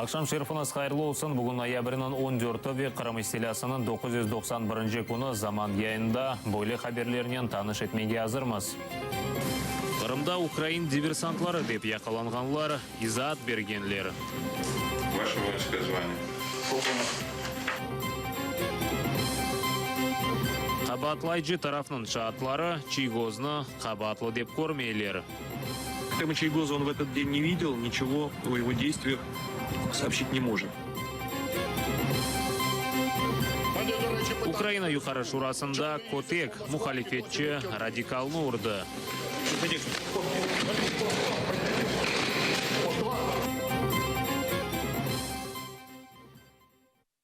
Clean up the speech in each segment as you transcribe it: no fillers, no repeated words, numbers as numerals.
Aqşam şerifiñiz hayırlı olsun! Bugün noyabrniñ on dörtü ve Qırım istilâsınıñ 991 künü Zaman yayınında böyle haberlernen tanış etmege azırmız. Qırımda ukrain diversantları dep yaqalanğanlar izaat bergenler. Vaşe voinskoye zvaniye? Polkovnik. Qabaatlayıcı tarafnıñ şaatları Çiygoznı qabaatlı dep körmeyler. Ahtem Çiygoza on v etot den ne videl, niçego o ego deystviyah soobşit ne mojet. Ukraina Yuqarı Şurasında kötek muhalifetçi radikalnı urdı.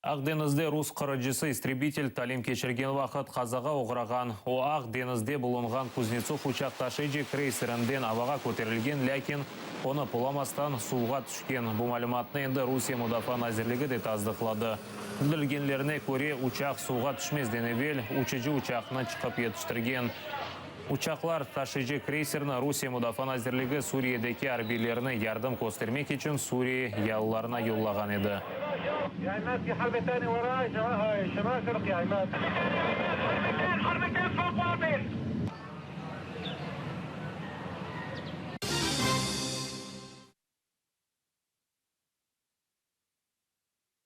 Aq deñizde rus qırıcısı istrebitel talim keçirgen vaqıt qazağa oğrağan. O, Aq deñizde bulunğan Kuznetsov uçaq taşıyıcı kreyserinden avağa köterilgen, lâkin onı pulamastan suvğa tüşken. Bu malümatnı endi Rusiye Mudafaa nazirligi de tasdıqladı. Bildirgenlerine köre, uçaq suvğa tüşmezden evel uçucı uçaqnı çıqıp yetiştirgen. Uçaqlar taşıyıcı kreyserni Rusiye Mudafaa nazirligi Suriyedeki arbiylerine yardım köstermek içün Suriye yalılarına yollağan edi.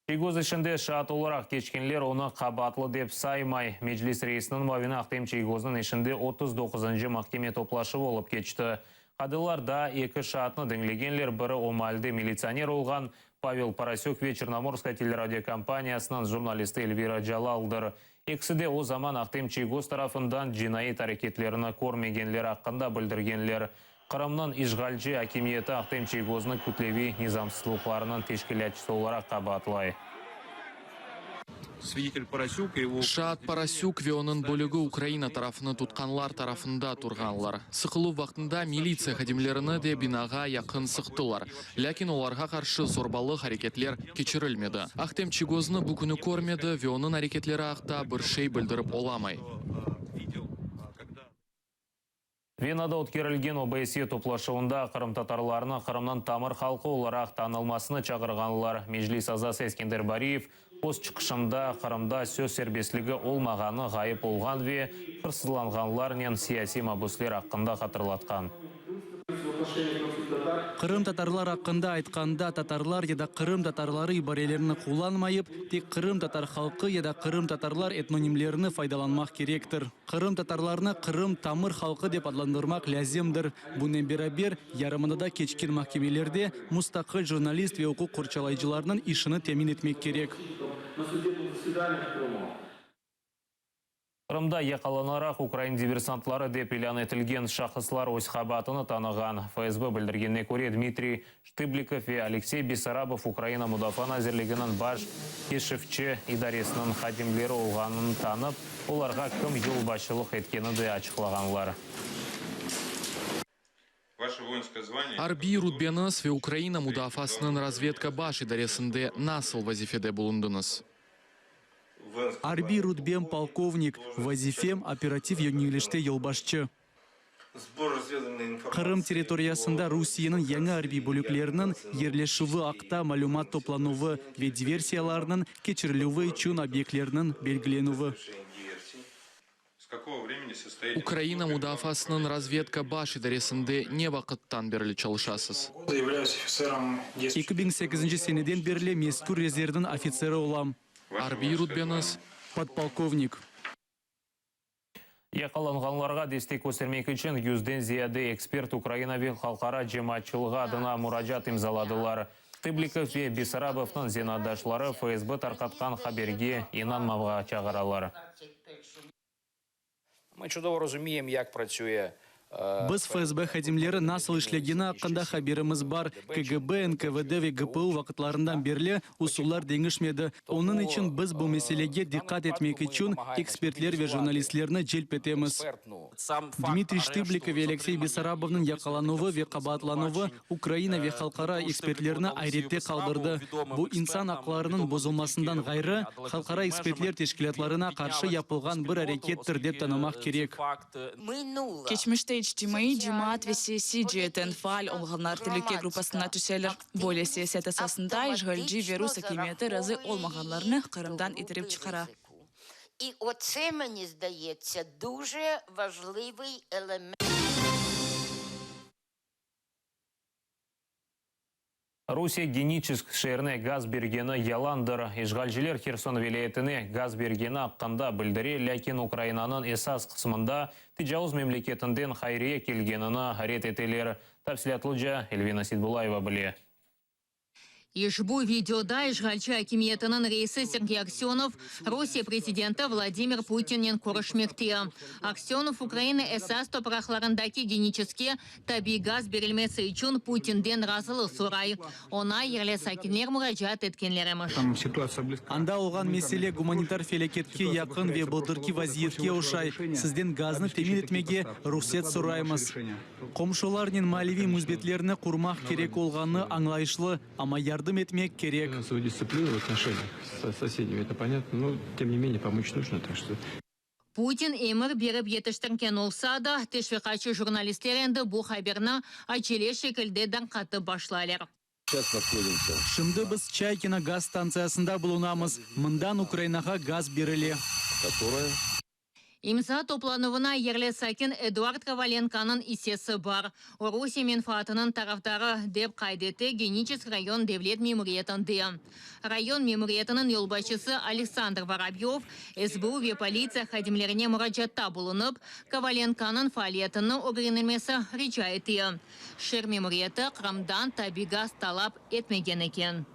Çiygoz işinde şaat olaraq keçkenler onı qabaatlı dep saymay. Meclis reisiniñ muavini Ahtem Çiygoznıñ işinde 39-ncı mahkeme toplaşuvı olıp keçti. Qadılar daa eki şaatnı diñlegenler, biri o maalde militsioner olğan Pavel Porosük ve Çernomorskaya teleradiokompaniyasınıñ jurnalisti Elvira Calaldır. Ekisi de o zaman Ahtem Çiygoz tarafından cinayet areketlerini körmegenleri aqqında bildirgenler. Qırımnıñ işğalci akimiyeti Ahtem Çiygoznı kütleviy nizamsızlıqlarnıñ teşkilâtçısı olaraq qabaatlay. Şaat Porosük ve onıñ bölügi Ukraina tarafını tutqanlar tarafında turğanlar. Sıqıluv vaqtında militsiya hadimlerini de binağa yaqın sıqtılar, lâkin olarğa qarşı zorbalıq areketler keçirilmedi. Ahtem Çiygoznı bu künü körmedi ve onıñ areketleri aqta bir şey bildirip olamay. Venada ötkerilgen OBSYE toplaşuvında qırımtatarlarnı Qırımnıñ tamır halqı olaraq tanılmasına çağırğanlar. Meclis azası Eskender Bariyev öz çıqışında Qırımda söz serbestligi olmağanı, ğayıp olğan ve hırsızlanğanlarnen siyasiy mabüsler aqqında hatırlatqan. Qırımtatarlar aqqında aytqanda, tatarlar ya da Qırım tatarları ibarelerini qullanmayıp, tek qırımtatar halqı ya da qırımtatarlar etnonimlerini faydalanmaq kerektir. Qırımtatarlarnı Qırım tamır halqı dep adlandırmaq lâzimdir. Bunen beraber, yarımadada keçken mahkemelerde mustaqil jurnalist ve uquq qorçalayıcılarnıñ işini temin etmek kerek. Qırımda yaqalanaraq ukrain diversantları dep ilân etilgen şahıslar öz qabaatını tanığan. FSB bildirgenine köre, Dmitriy Ştıblikov ve Aleksey Bessarabov Ukraina Mudafaa nazirliginiñ Baş keşifçi idaresiniñ hadimleri olğanını tanıp, olarğa kim yolbaşçılıq etkeni de açıqlağanlar. Arbiy rutbeñiz ve Ukraina mudafaasınıñ razvedka baş idaresinde nasıl vazifede bulundıñız? Arbiy rutbem polkovnik, vazifem, operativ yöñelişte yolbaşçı. Qırım territoriyasında Rusiyeniñ yañı arbiy bölükleriniñ yerleşüvi aqta malümat toplanuvı ve diversiyalarnıñ keçirilüvi içün obyektlerniñ belgilenüvi. Ukraina mudafaasınıñ razvedka baş idaresinde ne vaqıttan berli çalışasız? 2008 seneden berli mezkür rezervniñ ofitseri olam. Arbiy rutbeñiz? Podpolkovnik. Yaqalanğanlarğa destek köstermek içün yüzden ziyade ekspert Ukraina ve halqara cemaatçılığı adına muracaat imzaladılar. Ştıblikov ve Bessarabovnıñ zenaatdaşları FSB tarqatqan haberge inanmavğa çağıralar. Biz FSB hadimleri nasıl işlegeni aqqında haberimiz bar. KGB, NKVD ve GPU vaqıtlarından berli usullar deñişmedi. Onıñ içün biz bu meselege diqqat etmek içün ekspertler ve jurnalistlerni celp etemiz. Dmitriy Ştıblikov ve Aleksey Bessarabovnıñ yaqalanuvı ve qabaatlanuvı Ukraina ve halqara ekspertlerni ayrette qaldırdı. Bu, insan aqlarınıñ bozulmasından ğayrı, halqara ekspertler teşkilâtlarına qarşı yapılğan bir arekettir, dep tanımaq kerek. Keçmişte. içtimaiy, cemaat ve siyasiy ceetten faal olğanlar telüke gruppasına tüseler. Böyle siyaset esasında işğalci ve rus akimiyeti razı olmağanlarnı Qırımdan itirip çıqara. Rusiye Geniçesk şeerine gaz bergeni yalandır. İşğalciler Herson vilâyetine gaz bergeni aqqında bildire, lâkin Ukrainanıñ esas qısmında tecavuz memleketinden hayriye kelgenini red eteler. Tafsilâtlıca Elvina Seitbulayeva bile. İşbu videoda işğalci akimiyetiniñ reisi Sergey Aksönov Rusiye prezidenti Vladimir Putinnen körüşmekte. Aksönov Ukraina esas topraqlarındaki Geniçeskke tabiiy gaz berilmesi içün Putinden razılıq soray. Oña yerli sakinler muracaat etkenler emiş. Anda olğan mesele gumanitar felâketke yaqın ve bıltırki vaziyetke oşay. Sizden gaznı temin etmege ruhset soraymız. Qomşularnen maliviy müsbetlerni qurmaq kerek olğanı añlayışlı, amma yardım etmek kerek. Putin emir berip yetiştirgen olsa da, teşviqatçı jurnalistler endi bu haberni acele şekilde darqatıp başlaylar. Şimdi biz Çaykino gaz stantsiyasında bulunamız, mından Ukrainağa gaz berile. İmza toplanuvına yerli sakin Eduard Kovalenkonıñ issesi bar. O, Rusiye menfaatınıñ tarafdarı, dep qayd etti Geniçesk rayon devlet memuriyetinde. Rayon memuriyetiniñ yolbaşçısı Aleksandr Vorobyov SBU ve politsiya hadimlerine muracaatta bulunıp, Kovalenkonıñ faaliyetini ögrenilmesi rica ete. Şeer memuriyeti Qırımdan tabiy gaz talap etmegen eken.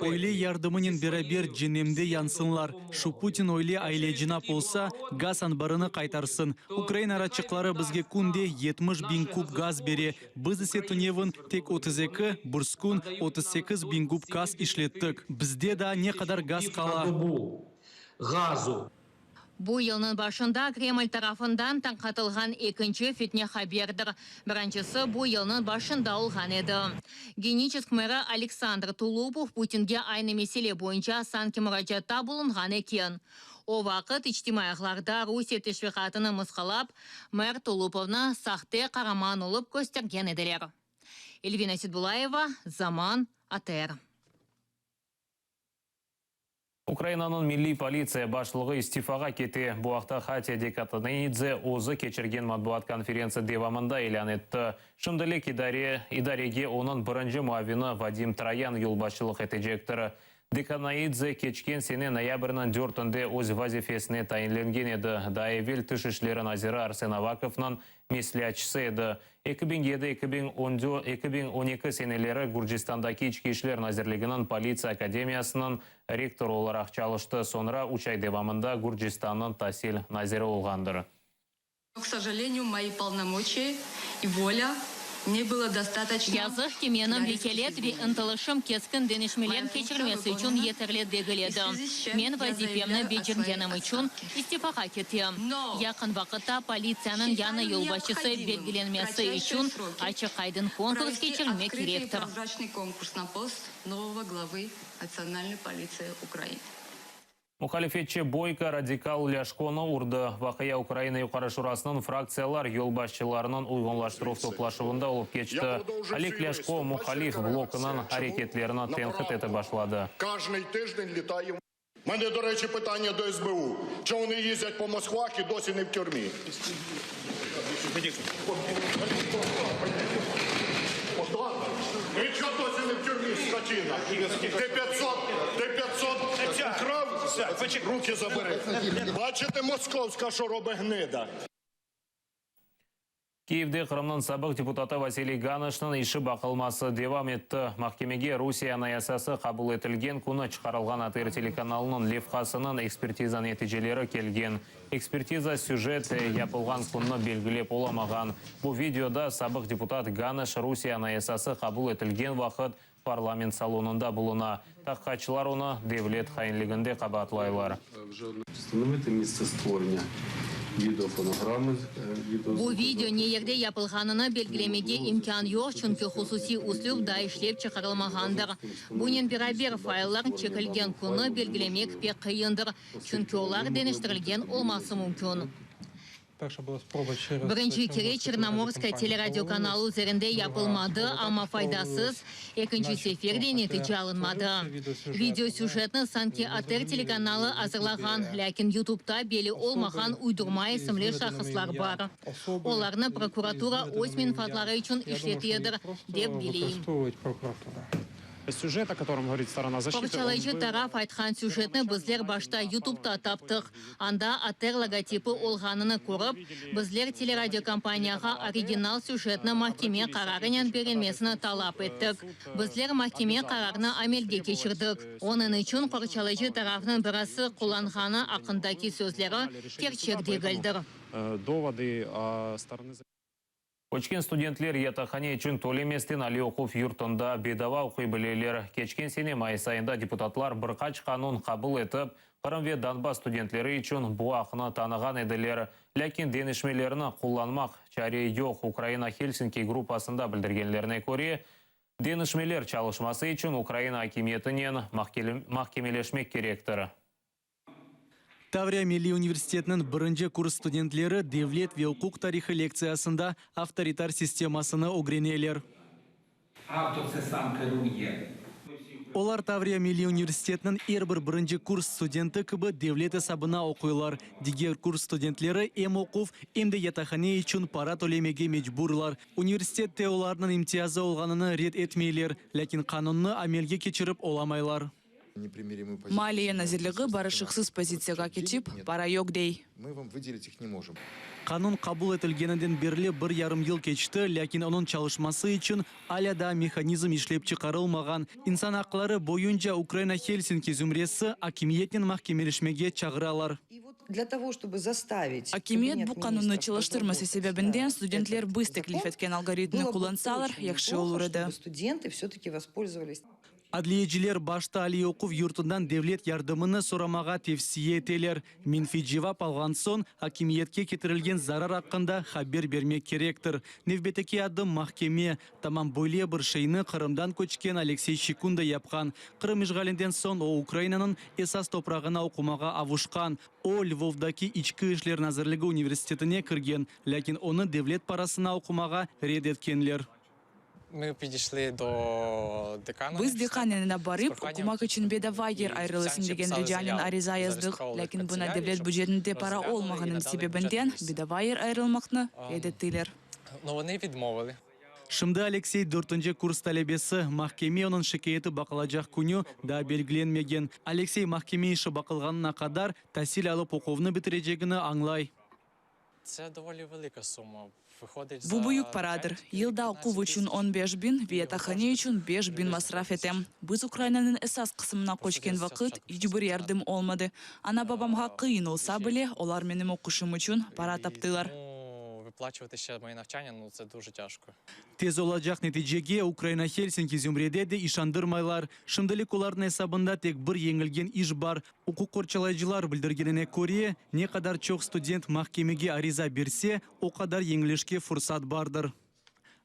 Öyle yardımınen beraber cenemde yansınlar. Şu Putin öyle ailecenap olsa, gaz anbarını qaytarsın. Ukraina araçıqları bizge künde 70 biñ kub gaz bere, biz ise tünevin tek 32, burskün 38 biñ kub gaz işlettik. Bizde daa ne qadar gaz qala? Bu yılnıñ başında Kreml tarafından tarqatılğan ekinci fitne haberdir. Birincisi bu yılnıñ başında olğan edi. Geniçesk meri Aleksandr Tulupov Putinge aynı mesele boyunca sanki muracaatta bulunğan eken. O vaqıt içtimaiy ağlarda Rusiye teşviqatını mısqılap, mer Tulupovnı sahte qaraman olıp köstergen ediler. Elvina Seitbulayeva, Zaman, ATR. Ukrainanıñ milliy politsiya başlığı istifağa kete. Bu aqta Hatiya Dekatanidze özü keçirgen matbuat konferentsiya devamında ilân etti. Şimdilik idare idarege onıñ birinci muavini Vadim Troyan yolbaşçılıq etecektir. Dekanaidze keçken sene noyabrniñ dörtünde öz vazifesine tayinlengen edi. Daa evel Tış işleri naziri Arsen Avakovnıñ mesleatçısı edi. 2007, 2014, 2012 seneleri Gürcistandaki İçki işler nazirliginiñ politsiya akademiyasınıñ rektorı olaraq çalıştı, soñra üç ay devamında Gürcistannıñ tasil naziri olğandır. К сожалению, мои полномочия и воля не было достаточно. Yazıq ki, menim vekâlet ve ıntılışım keskin deñişmeler keçirmesi içün yeterli degil edi. Men vazifemni becergenim içün istifağa ketem. Yaqın vaqıtta politsiyanıñ yañı yolbaşçısı belgilenmesi içün açıq-aydın konkurs keçirilmek kerektir. Прозрачный конкурс на пост нового главы Национальной полиции Украины. Muhalifetçi Boyko radikal Lâşkonı urdı. Vaqia Ukraina Yuqarı Şurasınıñ fraktsiyalar yolbaşçılarınıñ uyğunlaştıruv toplaşuvında olıp keçti. Oleg Lâşko muhalif blokunıñ areketlerini tenqit etip başladı. Кожний тиждень літає. У мене, до речі, питання до СБУ. Чому вони їздять по Москвах і досі не в тюрмі? Ти чого досі не в тюрмі, скотина? Ти 500, ти 500 украв, руки забери. Бачите, московська, що робить гнида? Kiyevde Qırımnıñ sabıq deputatı Vasiliy Ganışnıñ işi baqılması devam etti. Mahkemege Rusiye Anayasası qabul etilgen künü çıqarılğan ATR telekanalınıñ levhasınıñ ekspertiza neticeleri kelgen. Ekspertiza süjet yapılğan künni belgilep olamağan. Bu videoda sabıq deputat Ganış Rusiye Anayasası qabul etilgen vaqıt parlament salonında buluna. Tahqiqatçılar onı devlet hainliginde qabaatlaylar. Встановити місце створення відеофонограми. Bu video ne yerde yapılğanını belgilemege imkân yoq, çünki hususiy üslüp daa işlep çıqarılmağandır. Bunen beraber fayllar çekilgen künni belgilemek pek qıyındır, çünki olar deñiştirilgen olması mümkün. Birinci kere Çernomorskaya teleradiokanali üzerinde yapılmadı, amma faydasız, ekinci sefer de netice alınmadı. Videosüjetni sanki ATR telekanalı azırlağan, lâkin YouTubeta belli olmağan uydurma isimli şahıslar bar. Olarnı prokuratura öz menfaatları içün işletedir, dep bileyim. Qorçalayıcı taraf aytqan süjetni bizler başta YouTubeta taptıq. Anda ATR logotipi olğanını körip, bizler teleradiokompaniyağa original süjetni mahkeme qararınen berilmesini talap ettik. Bizler mahkeme qararını amelge keçirdik. Onıñ içün qorçalayıcı tarafnıñ birisi qullanğanı aqqındaki sözleri kerçek degildir. Köçken studentler yataqhane içün tölemesten aliy oquv yurtunda bedava oquy bileler. Keçken sene mayıs ayında deputatlar bir qaç qanun qabul etip, Qırım ve Donbass studentleri içün bu aqnı tanığan ediler. Lâkin deñişmelerni qullanmaq çare yoq, Ukraina Helsinki gruppasında bildirgenlerine köre, deñişmeler çalışması içün Ukraina akimiyetinen mahkemeleşmek kerektir. Tavriya milliy universitetiniñ birinci kurs studentleri devlet ve uquq tarihı lektsiyasında avtoritar sistemasını ögreneler. Olar Tavriya milliy universitetiniñ er bir birinci kurs studenti kibi devlet esabına oquylar. Diger kurs studentleri em oquv, em de yataqhane içün para tölemege mecburlar. Universitette olarnıñ imtiyazı olğanını red etmeyler, lâkin qanunnı amelge keçirip olamaylar. Maliye nazirligi barışıqsız pozitsiyağa keçip, para yoq dey. Qanun qabul etilgeninden berli bir yarım yıl keçti, lâkin onıñ çalışması içün alâ daa mehanizm işlep çıqarılmağan. İnsan aqları boyunca Ukraina Helsinki zümresi akimiyetnen mahkemeleşmege çağıralar. Akimiyet bu qanunnı çalıştırmasa sebebinden studentler biz teklif etken algoritmni qullansalar, yahşı olur edi. Adliyeciler başta aliy oquv yurtundan devlet yardımını soramağa tevsiye eteler. Menfiy cevap alğan soñ, akimiyetke ketirilgen zarar aqqında haber bermek kerektir. Nevbetteki adım, mahkeme. Tamam böyle bir şeyni Qırımdan köçken Aleksey Şçekun da yapqan. Qırım işğalinden soñ o, Ukrainanıñ esas toprağına oqumağa avuşqan. O, Lvovdaki İçki işler nazirligi universitetine kirgen, lâkin onı devlet parasına oqumağa red etkenler. Biz dekan yanına barıp, oqumaq içün bedava yer ayırılsın degen ricanen ariza yazdıq, lâkin buña devlet bücetinde para olmağanıñ sebebinden bedava yer ayırılmaqnı red ettiler. Şimdi Aleksey dörtünci kurs talebesi, mahkeme onıñ şikâyeti baqılacaq künü daa belgilenmegen. Aleksey mahkeme işi baqılğanına qadar tasil alıp oquvnı bitirecegini añlay. Bu büyük paradır. Yılda oquv içün on 5000 ve yataqhane içün 5000 masraf etem. Biz Ukrainanıñ esas qısımına köçken vaqıt iç bir yardım olmadı. Ana-babamğa qıyın olsa bile, olar menim oquşım içün para taptılar. Tez olacaq neticege Ukraina Helsinki zümrede de işandırmaylar. Şimdilik olarnıñ esabında tek bir yeñilgen iş bar, Uquq qorçalayıcılar bildirgenine köre, ne qadar çoq student mahkemege ariza berse, o qadar yeñilişke fursat bardır.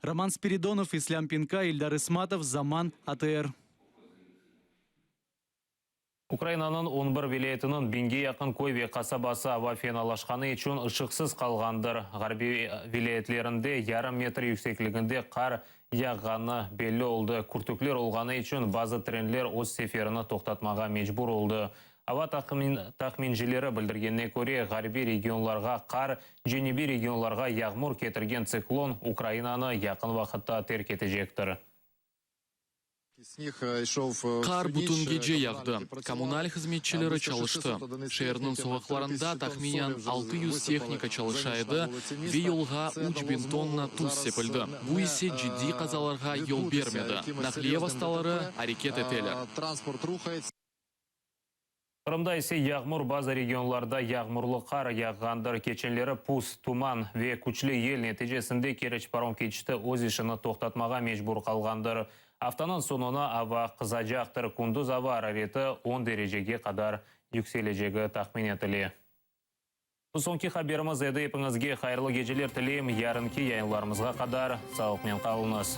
Roman Spiridonov, İslâm Pinka, İldar İsmatov, Zaman, ATR. Ukrainanıñ on bir vilâyetiniñ biñge yaqın köy ve qasabası ava fenalaşqanı içün ışıqsız qalğandır. Ğarbiy vilâyetlerinde yarım metr yüksekliginde qar Yağğanı belli oldı. Kürtükler olğanı içün bazı trenler öz seferini toqtatmağa mecbur oldı. Ava tahmincileri bildirgenine köre, ğarbiy regionlarğa qar, cenübiy regionlarğa yağmur ketirgen tsiklon Ukrainanı yaqın vaqıtta terk etecektir. Qar bütün gece yağdı, kommunal hızmetçileri çalıştı. Şeerniñ soqaqlarında tahminen 600 tehnika çalışa edi ve yolğa 3000 tonna tuz sepildi. Bu ise ciddiy qazalarğa yol bermedi. Naqliye vastaları areket eteler. Qırımda ise yağmur, bazı regionlarda yağmurlı qar yağğandır. Keçenleri pus, tuman ve küçlü yel neticesinde Keriç parom keçiti öz işini toqtatmağa mecbur qalğandır. Aftanıñ soñuna ava qızacaqtır, kündüz ava arareti on derecege qadar yükselecegi tahmin etile. Bu soñki haberimiz edi. Epiñizge hayırlı geceler tileyim. Yarınki yayınlarımızğa qadar sağlıqnen qalıñız.